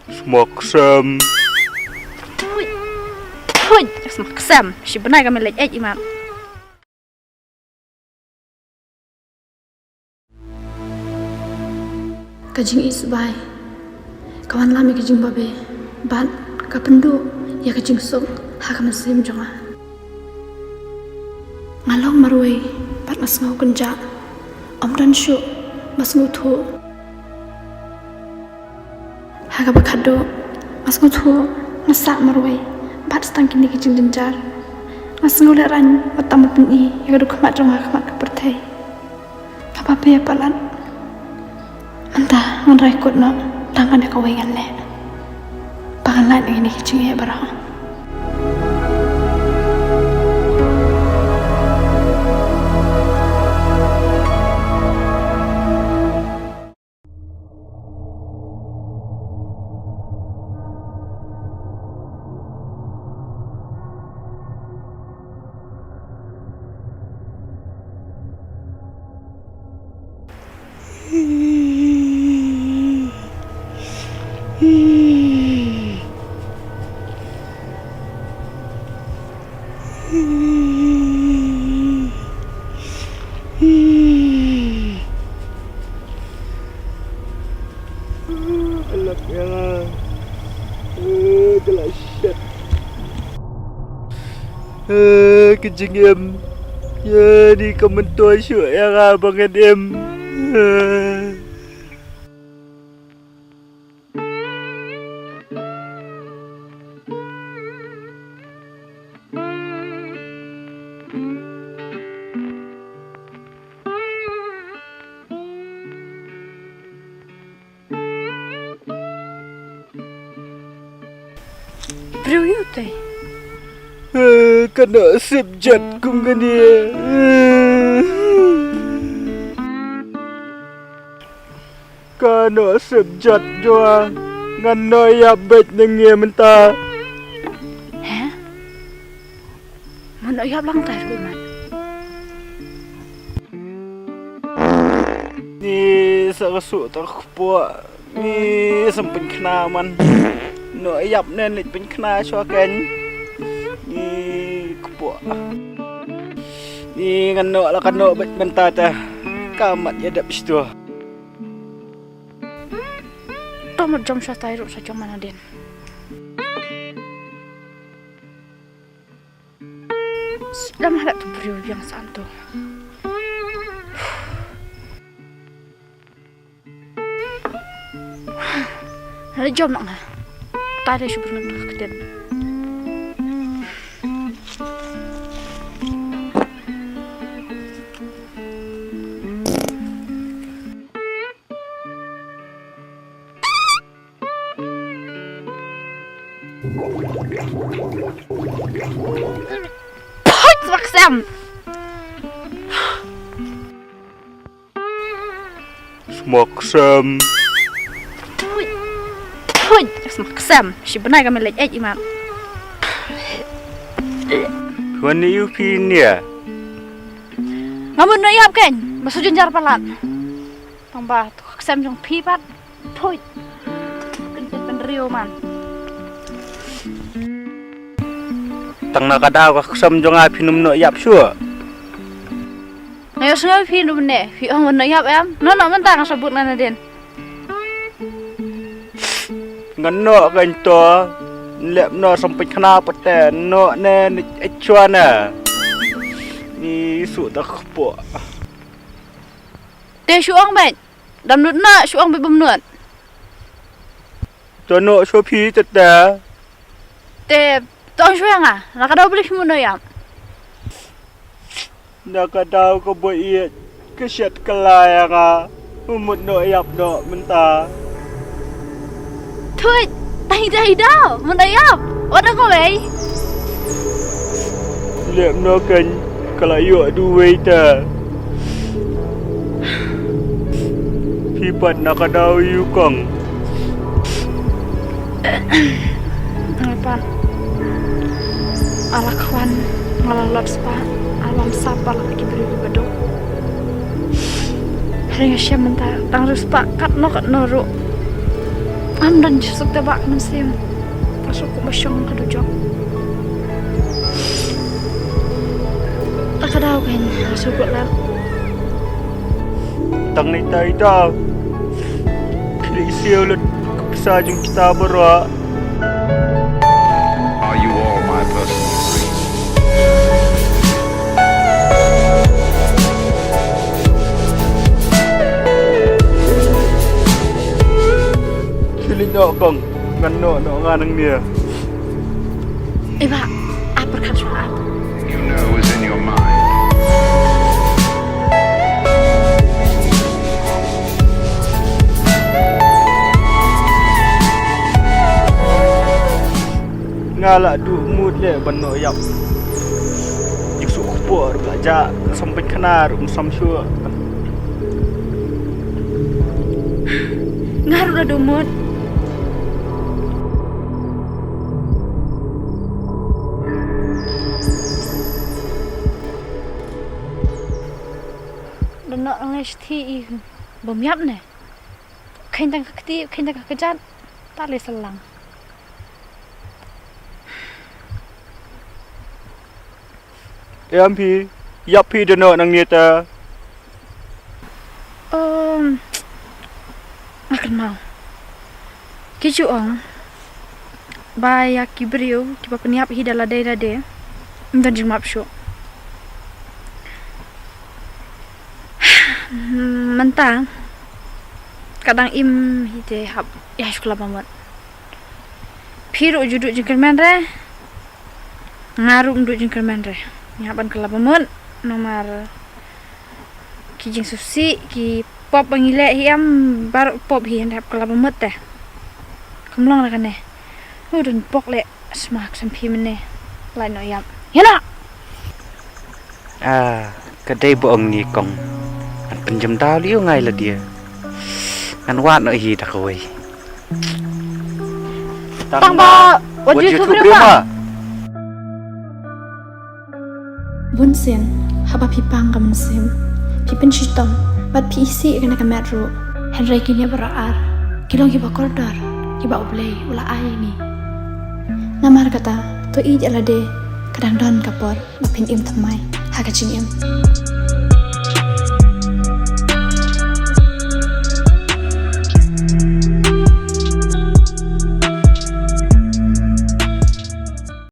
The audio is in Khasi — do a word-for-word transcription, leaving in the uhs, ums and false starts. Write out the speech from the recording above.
Smoke sem. Thuit. Thuit. Smoke sem. Shi bnai ka me leit eit imat. Ka jingïeit sbai ka wan lam ïa ka jingbabe bad ka pynduh ïa ka jingsuk ha ka mynsiem jong nga. Nga long marwei bad nga sngew kynjah. Ym don shuh ba sngewthuh. Ha kaba khadduh nga sngewthuh nga sah marwei bad sa tang kine ki jingjynjar. Nga sngew lehraiñ bad tam ban pyni ïa ka duk khmat jong nga ha khmat ka pyrthei. Haba phi ïa palat mynta ngan rai kut noh tang kane kawei ngan leh ba ngan lait na kine ki jingeh baroh. Anak ïa nga. Eh, ka la shet. Eh, ka jingim. Ïa ni ka myntoi shuh ïa nga ba ngan im. Eh. Briew ïa u te. Eh, ka noh sip jot kum kane. Eh. Ka noh sip jot jong nga. Ngan noh ïap beit na ngi mynta. He? Mano ïap lang tai ruh man. Ni sa ka su ta kpoh. Ni sam pynkhna man. No ïap ne ni pynkhna shwa ken. Ni kpoh. Ni ngan no la kan no bet benta ta. Ka mat ïa dep shtua. To mat jom shwa tai ruh sa jom mana den. Lam harat tu briew biang sa antu. Harat jom nak nga. Tai dei shu bernam tu keten. Phoit, smak sem. Smak sem. Phoit, phoit, smak sem. Shi bnai ka me leit eit imat. Wan ni u phi nia. Nga mut no ïap ken, ba su jynjar palat. Tang ba tu ka ksem jong phi pat. Phoit. Kan pynriew man. Tang na ka daw ka ksem jong nga phi num no ïap shuh. Nga ïohsngew phi num ne, phi ong no ïap em. No no mynta nga sabut na nadien. Ngan noh kan to. Lep noh sampik khana pate noh ne ni echwa ne. Ni su ta kpo. Te shu ong bad. Dam nut na shu ong bad bam nut. To noh shu phi te te. Te tong shu nga. Na ka daw beli phi mut noh ïap. Na ka daw ka boi iet ka shet ka la ïa nga. U mut noh ïap noh mynta. Thuit, tai dai daw mut noh ïap. Wat da ko wei. Lep noh kan ka la ïoh du wei ta. Phi pat na ka daw ïu kong. Nga pat. Ala khwan nga la lot spa alam sap ala ki briew ki baduk. Hynrei nga shem mynta tang riewspah katno katno ruh. Ngam don suk te ba ka mynsiem. Tang suk kumba shong ka dujok. Ta ka daw kan nga suk la. Tang nai tai daw. Phi siew lut ka pisa jong kita baroh. Are you all my personal friends? Chili no kong ngan no no ngan nang nia. Iba, apa kan suara apa? You know what's in your mind. Nga la du mut le ban no yap. Jik su khupor la ja sam pin khana rum sam shu. Nga ruh la du mut. Dano ang le shthi i bom yap ne. Khein tang ka kti, khein tang ka kjat. Ta le salang. Em phi, yap phi dano nang nia ta. Um, nga kynmaw. Ki ju ong ba ïa ki briew kiba pynïap hi da lade lade, don jingmap shuh. Mynta ka dang im hi te hap ïa shu kylla ba mut. Phi ruh ju duh jingkyrmen re, nga ruh ym duh jingkyrmen re. Ngi hap ban kylla ba mut namar ki jingsngewsih, ki pop ba ngi leh hi em, baroh pop hi, hynrei hap kylla ba mut te. Kam long re kane. U don pok leh sma ksem phi mynne. Lait noh ïap. Ïa noh. Ah, ka dei ba ong ni kong. Ngan pynjem daw liu ngai la dia. Ngan wad noh hi da kawei. Tang ba wat ju thup briew ma. Bun sien haba phi pang ka mynsiem, phi pynshitom bad phi isih ïa kane ka met ruh. Hynrei kine baroh ar ki long kiba kordor kiba U Blei u la ai ïa ngi. Namar kata to ïeit ïa lade, ka dang don ka por ba phin im thymmai ha ka jingim.